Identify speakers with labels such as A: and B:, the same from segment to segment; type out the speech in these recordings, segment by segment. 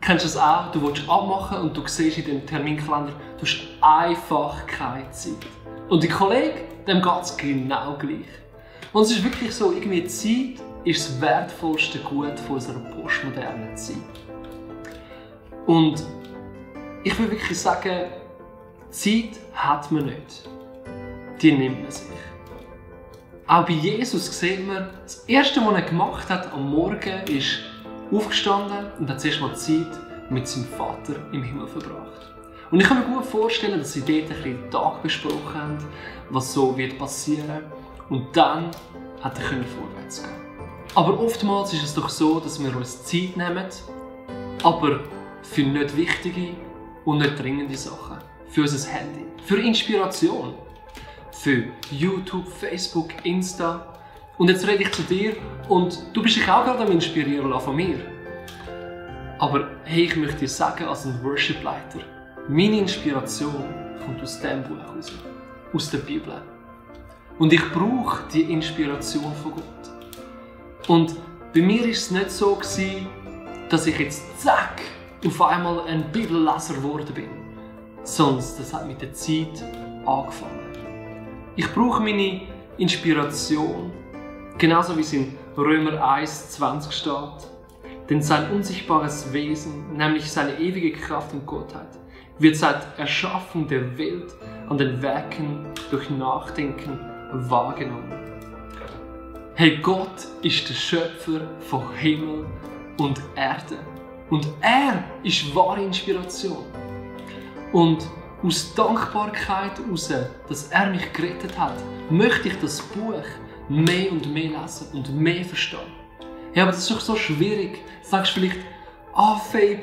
A: Kennst du das auch? Du willst abmachen und du siehst in dem Terminkalender, du hast einfach keine Zeit. Und die Kollege, dem geht es genau gleich. Und es ist wirklich so, irgendwie Zeit ist das wertvollste Gut von unserer postmodernen Zeit. Und ich will wirklich sagen, Zeit hat man nicht. Die nimmt man sich. Auch bei Jesus sehen wir, das Erste, was er gemacht hat am Morgen, ist aufgestanden und hat zuerst mal Zeit mit seinem Vater im Himmel verbracht. Und ich kann mir gut vorstellen, dass sie dort ein bisschen den Tag besprochen haben, was so wird passieren. Und dann hat er vorwärts gehen. Aber oftmals ist es doch so, dass wir uns Zeit nehmen, aber für nicht wichtige und nicht dringende Sachen. Für unser Handy, für Inspiration, für YouTube, Facebook, Insta. Und jetzt rede ich zu dir und du bist dich auch gerade am Inspirieren lassen von mir. Aber hey, ich möchte dir sagen, als ein Worship-Leiter, meine Inspiration kommt aus diesem Buch raus, aus der Bibel. Und ich brauche die Inspiration von Gott. Und bei mir war es nicht so, dass ich jetzt zack auf einmal ein Bibelleser geworden bin. Sondern das hat mit der Zeit angefangen. Ich brauche meine Inspiration, genauso wie es in Römer 1,20 steht. Denn sein unsichtbares Wesen, nämlich seine ewige Kraft und Gottheit, wird seit Erschaffung der Welt an den Werken durch Nachdenken wahrgenommen. Hey, Gott ist der Schöpfer von Himmel und Erde. Und er ist wahre Inspiration. Und aus Dankbarkeit heraus, dass er mich gerettet hat, möchte ich das Buch mehr und mehr lesen und mehr verstehen. Ja, aber das ist doch so schwierig. Du sagst vielleicht, Fabe,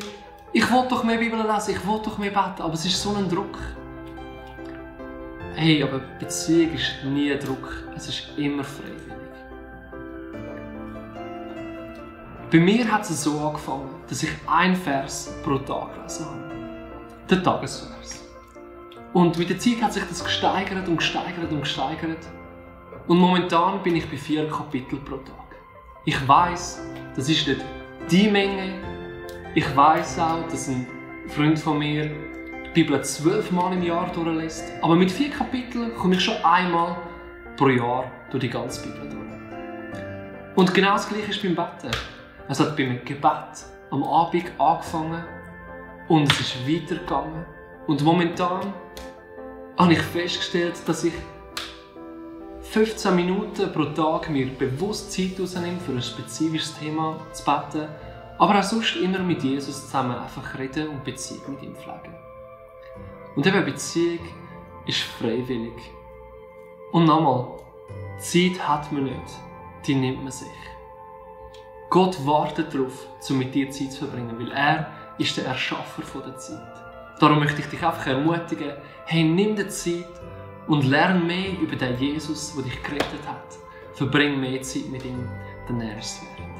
A: ich will doch mehr Bibel lesen, ich will doch mehr beten, aber es ist so ein Druck. Hey, aber Beziehung ist nie Druck, es ist immer freiwillig. Bei mir hat es so angefangen, dass ich einen Vers pro Tag gelesen habe. Der Tagesvers. Und mit der Zeit hat sich das gesteigert und gesteigert und gesteigert. Und momentan bin ich bei 4 Kapiteln pro Tag. Ich weiss, das ist nicht die Menge. Ich weiss auch, dass ein Freund von mir die Bibel 12 Mal im Jahr durchliest. Aber mit 4 Kapiteln komme ich schon einmal pro Jahr durch die ganze Bibel durch. Und genau das Gleiche ist beim Beten. Es hat beim Gebet am Abend angefangen und es ist weitergegangen. Und momentan habe ich festgestellt, dass ich 15 Minuten pro Tag mir bewusst Zeit rausnehme, für ein spezifisches Thema zu beten, aber auch sonst immer mit Jesus zusammen einfach reden und Beziehung mit ihm pflegen. Und eben Beziehung ist freiwillig. Und nochmal, Zeit hat man nicht, die nimmt man sich. Gott wartet darauf, um mit dir Zeit zu verbringen, weil er ist der Erschaffer der Zeit. Darum möchte ich dich einfach ermutigen, hey, nimm dir Zeit und lerne mehr über den Jesus, der dich gerettet hat. Verbring mehr Zeit mit ihm, dann er ist es wert.